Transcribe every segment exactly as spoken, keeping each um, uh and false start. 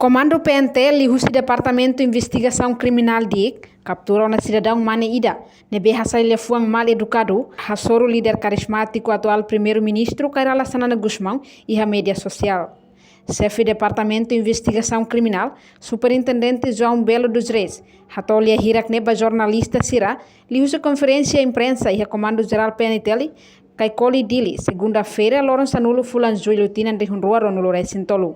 Komandu P N T liuhusi Departamentu Investigasaun Kriminál, DIK, kaptura ona sidadaun mane ida ne'ebé hasai liafuan mal edukadu hasoru líder karizmátiku atuál Primeiru-Ministru Kay Rala Xanana Gusmão iha média sosiál. Xefe Departamentu Investigasaun Kriminál, Superintendente João Belo dos Reis, hato'o lia hirak ne'e ba jornalista sira liuhusi konferénsia imprensa iha Komandu Jerál P N T L, Caicoli, Dili, segunda-feira, loron sanulu fulan Jullu tinan rihun rua ruanulu resin tolu.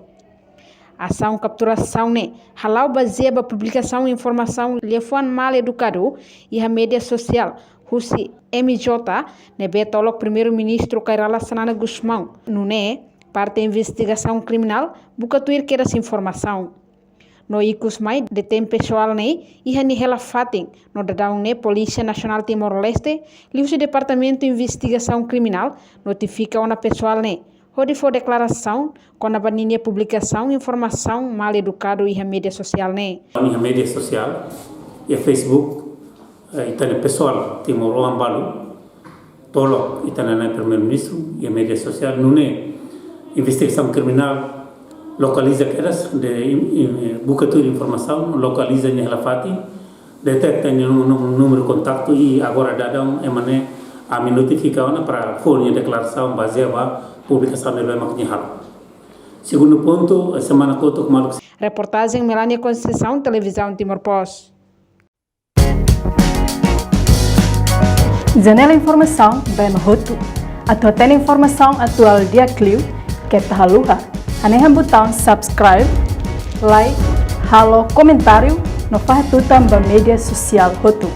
Asaun kapturasaun ne'e hala'o bazeia ba publikasaun informasaun liafuan mal edukadu iha média sosiál husi M J, ne'ebé tolok Primeiru-Ministru Kay Rala Xanana Gusmão. Nune'e parte investigasaun kriminál buka tuir kedas informasaun. No ikus mai detein pesoál ne'e iha nia hela fatin, no daudaun ne'e Polísia Nasionál Timor-Leste liuhusi Departamentu Investigasaun Kriminál notifika ona pesoál ne'e hodi fó deklarasaun kona-ba ninia publikasaun informasaun mal edukadu iha média sosiál ne'e. Iha média sosiál, iha Facebook, eh, ita-nia pesoál timoroan balu tolok ita-nia Primeiru-Ministru iha média sosiál, nune'e investigasaun kriminál lokaliza kedas, de in-, in-, buka tuir informasaun, lokaliza nia hela fatin, deteta nia nú-, nú-, númeru kontaktu i agora daudaun ema ne'e ami notifika ona para fó nia deklarasaun bazeia ba publikasaun ne'ebé mak nia halo. Segundu pontu, semana kotuk maluk. Reportajen Melania Conceição, Televizaun Timor Post. Janela informasaun ba ema hotu. Atu hatene informasaun atuál di'ak liu, keta haluha hanehan butaun subscribe, like, halo komentáriu no fahe tutan ba média sosiál hotu.